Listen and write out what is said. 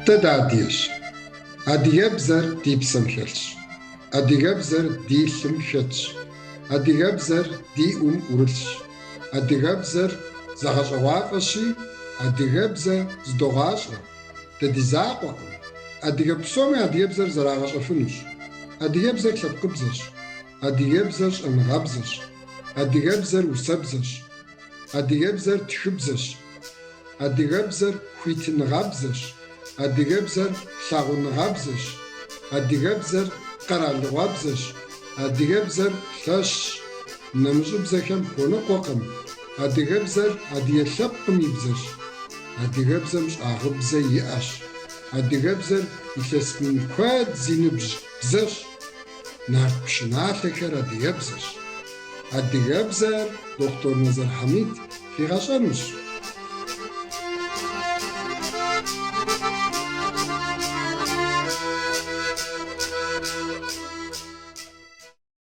Дэ дыадыгэщ. Адыгэбзэр ди псэм хэлъщ. Адыгэбзэр ди лъым хэтщ. Адыгэбзэр ди ӏум ӏурылъщ. Адыгэбзэр зэгъэщӏэгъуафӏэщи, адыгэбзэ зыдогъащӏэ. Дэ ди закъуэкъым. Адыгэ псоми адыгэбзэр зэрагъэщӏэфынущ. Адыгэбзэр лъэпкъыбзэщ. Адыгэбзэр щӏэныгъэбзэщ. Адыгэбзэр усэбзэщ. Адыгэбзэр тхыбзэщ. Адыгэбзэр хуитыныгъэбзэщ. Адыгэбзэр лъагъуныгъэбзэщ. Адыгэбзэр къэралыгъуэбзэщ. Адыгэбзэр лъэщщ. Нэмыщӏыбзэхэм хуэныкъуэкъым. Адыгэбзэр адыгэ лъэпкъым и бзэщ. Адыгэбзэм щӏагъыбзэ иӏэщ. Адыгэбзэр илъэс мин куэд зи ныбжь бзэщ. Нарт пшыналъэхэр адыгэбзэщ. Адыгэбзэр доктор Нэзэр Хьэмид фигъэщӏэнущ.